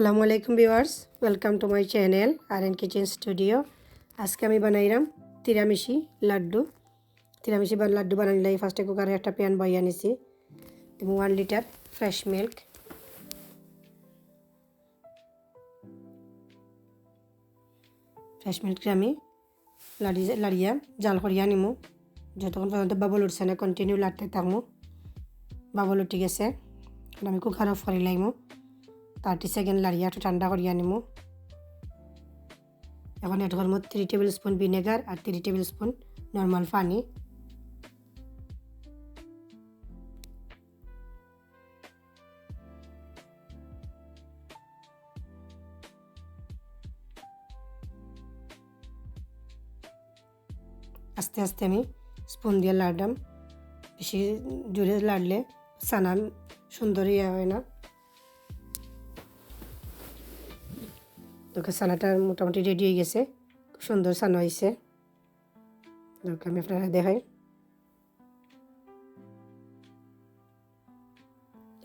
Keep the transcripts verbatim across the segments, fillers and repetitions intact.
আসসালামু আলাইকুম viewers, welcome to my channel R N Kitchen Studio। আজকে আমি বানাইরাম তিরামিশি লাড্ডু। তিরামিশি বা-, লাড্ডু বানানির লাগি first এ cooker এ একটা pan বইয়া নিছি এবং one litre fresh milk। Fresh milk আমি লাড়ি-, লাড়িয়া জাল করিয়া নিমু। যতক্ষণ পর্যন্ত bubble উঠছে না, continue লাড়তে থাকমু। Bubble উঠি গেছে, এখন আমি cooker off করি লাইমু। Thirty second লাড়িয়া একটু ঠান্ডা করিয়া নিমু। এখন add করমু three table spoon vinegar আর three table spoon normal পানি। আস্তে আস্তে আমি spoon দিয়া লাড়াম। বেশি জোরে লাড়লে ছানা সুন্দর ইয়া হয় না। তো ছানাটা মোটামুটি ready হয়ে গেছে, খুব সুন্দর ছানা হয়েছে। তো আমি আপনারা দেখাই।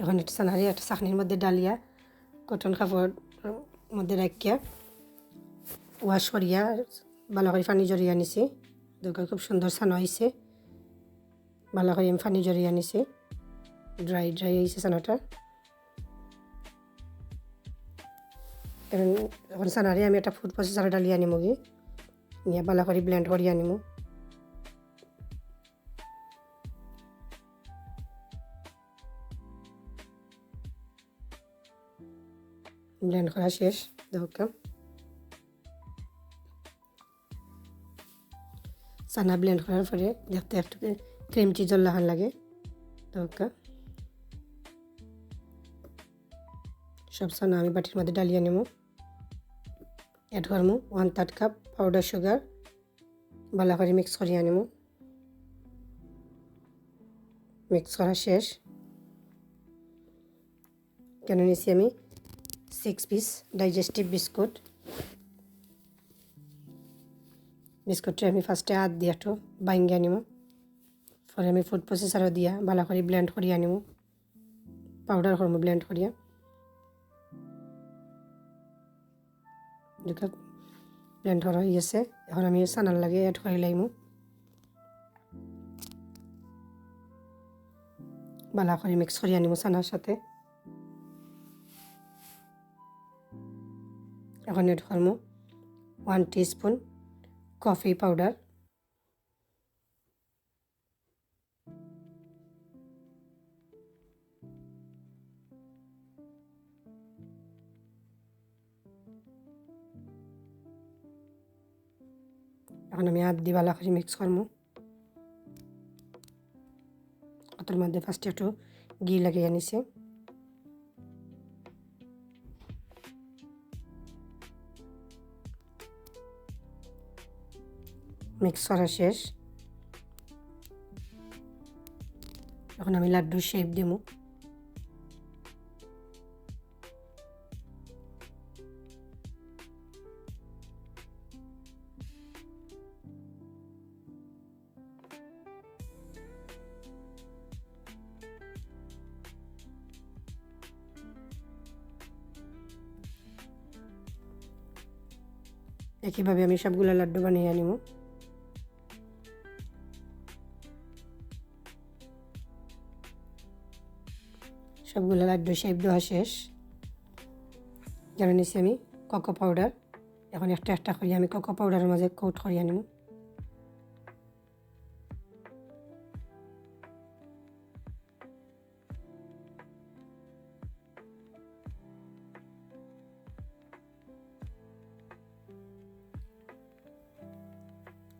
এখন একটা ছানারে একটা ছাকনির মধ্যে ডালিয়া cotton কাপড়র মধ্যে রাখিয়া wash করিয়া ভালা করি পানি ঝরিয়া নিছি। দেখো খুব সুন্দর ছানা হইছে, ভালা করি আমি পানি ঝরিয়া নিছি, dry dry হইছে ছানাটা। এখন, এখন ছানারে আমি একটা food processor ডালিয়া নিমুগি, নিয়া ভালা করি blend করিয়া নিমু। Blend করা শেষ। দেখো ছানা blend করার পরে দেখতে একটু cream cheese লাখান লাগে। দেখো সব ছানা আমি বাটির মধ্যে ডালিয়া নিমু। Add করমু one third cup powder sugar। ভালা করি mix করিয়া নিমু। Mix করা শেষ। কেনে নিছি আমি six piece digestive biscuit। Biscuit আমি first এ হাত দিয়া একটু ভাঙ্গিয়া নিমু, পরে আমি food processor দিয়া ভালা করি blend করিয়া নিমু। Powder করমু blend করিয়া। দেখো blend করা হয়ে গেছে, এখন আমি ছানার লগে add করি লাইমু। ভালা করি mix করিয়া নিমু ছানার সাথে। এখন add করমু one teaspoon coffee powder। এখন আমি হাত দি ভালা করি mix করমু। অতার মধ্যে first এ একটু ঘি লাগাইয়া নিছি। Mix করা শেষ। এখন আমি লাড্ডু shape দিমু। একইভাবে আমি সবগুলা লাড্ডু বানাইয়া নিমু। সবগুলা লাড্ডু shape দেওয়া শেষ। জানো নিছি আমি cocoa powder, এখন একটা একটা করি আমি cocoa powder এর মাঝে coat করিয়া নিমু।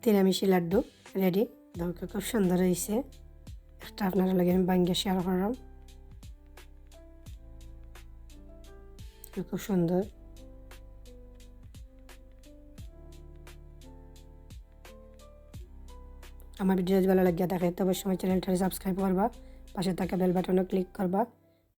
তিরামিশি লাড্ডু ready। দেখো খুব সুন্দর হইছে। একটা আপনারার লগে আমি ভাঙ্গিয়া share করলাম। খুব সুন্দর। আমার video যদি ভালা লাগিয়া থাকে তো অবশ্যই আমার channel টারে subscribe করবা, পাশে থাকা bell button ও click করবা।